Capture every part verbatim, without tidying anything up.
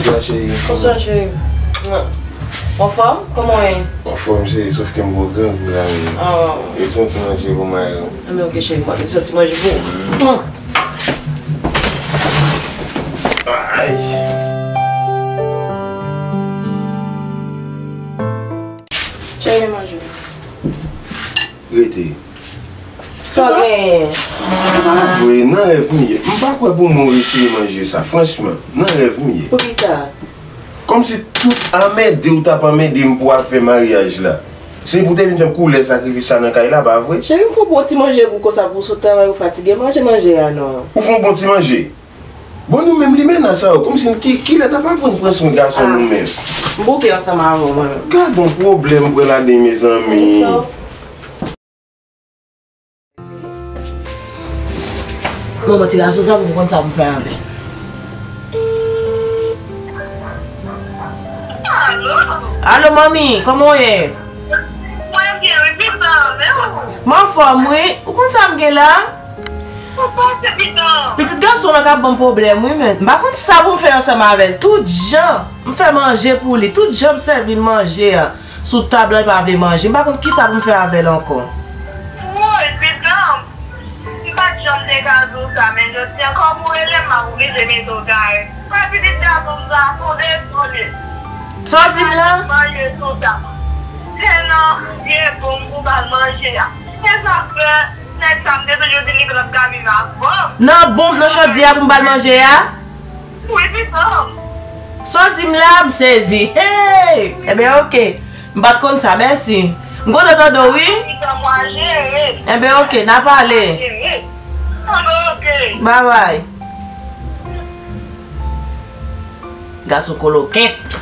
Sa, cheri. Bonswa, cheri. Anfòm? Kòman w ye? Anfòm, cheri, sòf ke m gon grangou la menm. Ah. E santi manje pou mwen yo. Enben, ok, cheri, m ap santi manje pou ou. Ay. Cheri, manje. Rete. Sa w genyen? Vre, nan rèv m ye. M pa kwè pou mwen retire manje sa, franchman. Nan rèv m ye. Poukisa? Kòmsi tout anmède ou t ap anmède m pou afè maryaj la. Se pou w te vin fè m koulè sakrifis sa nan kay la, pa vre? Cheri, m fè w bon ti manje pou konsa, pou w sot travay ou fatige, manje manje a non. Ou fè w bon ti manje? Bon, nou menm limena sa yo, kòmsi ki, kilè n ap aprann pran swen gason nou menm? M bouke ansanm avè w, mwen menm. Gad yon pwoblèm pran ladan, mezanmi. Manman ti gason sa pou m konn sa pou m fè avè l. Alo? Alo, manmi, kòman w ye? Mwen byen, wi, pitit, e ou? M anfòm, wi. Ou konn sa m gen la? Ou panse, pitit? Pitit gason an k ap ban m pwoblèm, wi, men. M pa konn sa pou m fè ansanm avè l. Tout jan, m fè manje pou li. Tout jan m sèvi l manje a. Sou tab la, li pa vle manje. M pa konn kisa pou m fè avè l ankò. Woy, pitit, m pa t janm te ka di w sa, men jodi a, kòm ou rele m, m ap oblije mete w kare. Sa pitit gason m sa, se yon dezole. Sa w di m la? Manje sou tab. Se nan vye bon m pou bal manje a. Se sa k fè nèg sa m te toujou di li pran kamin avan m. Nan bon m, nan chòdyè a pou m bal manje a? Wi, pitit. Sa w di m la, m sezi. Hey! Enben, ok. M pa t konn sa, mèsi. M kontan tande w, wi. Enben, ok, n a pale. Babay. Gason kolokèt.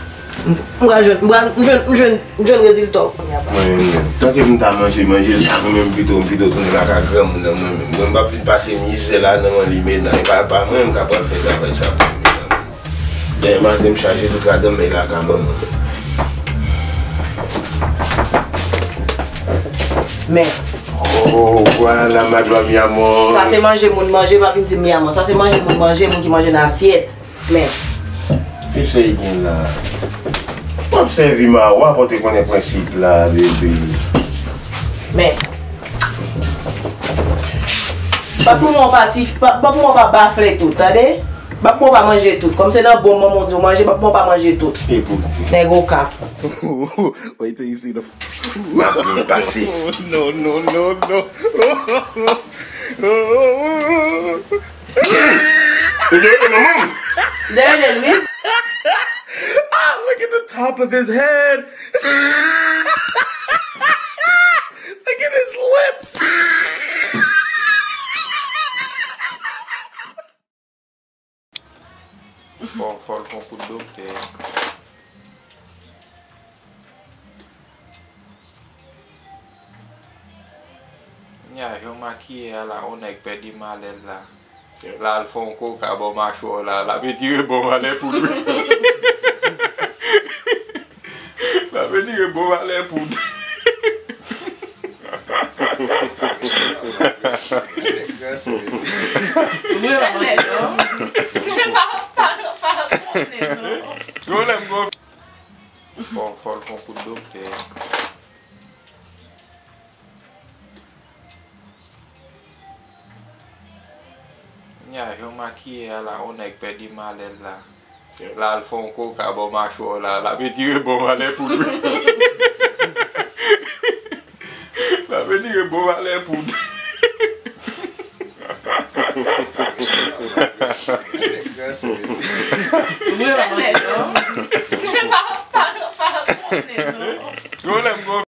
M, m pral jwenn, m pral, m jwenn, m jwenn, m jwenn rezilta w kounye a. Mwen menm, menm. Tanke m ta manje, manje sa, mwen menm pito, m pito tounen lakay granmoun nan mwen menm. Mwen m p ap vin pase mizè la nan men limena. E pa, pa mwen menm k ap pral fè travay sa pou limena. Dèyè maten m chaje tout ladan m, men lakay manman. Men. Oh, voilà, madwa mi amor. Sa se manje moun manje, pa vin di m mi amor. Sa se manje moun manje, moun ki manje nan asyèt. Men. Kisa y gen la? W ap sèvi mawa pou te konnen prensip la, bebe. Men. Bab manman w pa ti, bab, bab manman w pa bafle tout, tande? Bab manman w pa manje tout. Kòm se nan bon manman w di w manje, bab manman w pa manje tout. E pou ki? Nèg okap. Wait till you see the Map vin pase. No, no, no, no. Dèyè l, wi. Ah, look at the top of his head. Look at his lips. Fò, fò l fè yon kout doktè. Nya, jan w makiye a la, yon nèg pèdi malè l la. L al fè yon koka bò machwè w la, l ap etire bò malè poud wi. L ap etire bò malè poud. Yon lè m gon Fò, fò l fè yon kout doktè. Nya, jan w makiye a la, yon nèg pèdi malè l la. L al fè yon koka bò machwè w la, l ap etire bò malè poud wi. L ap etire bò malè poud.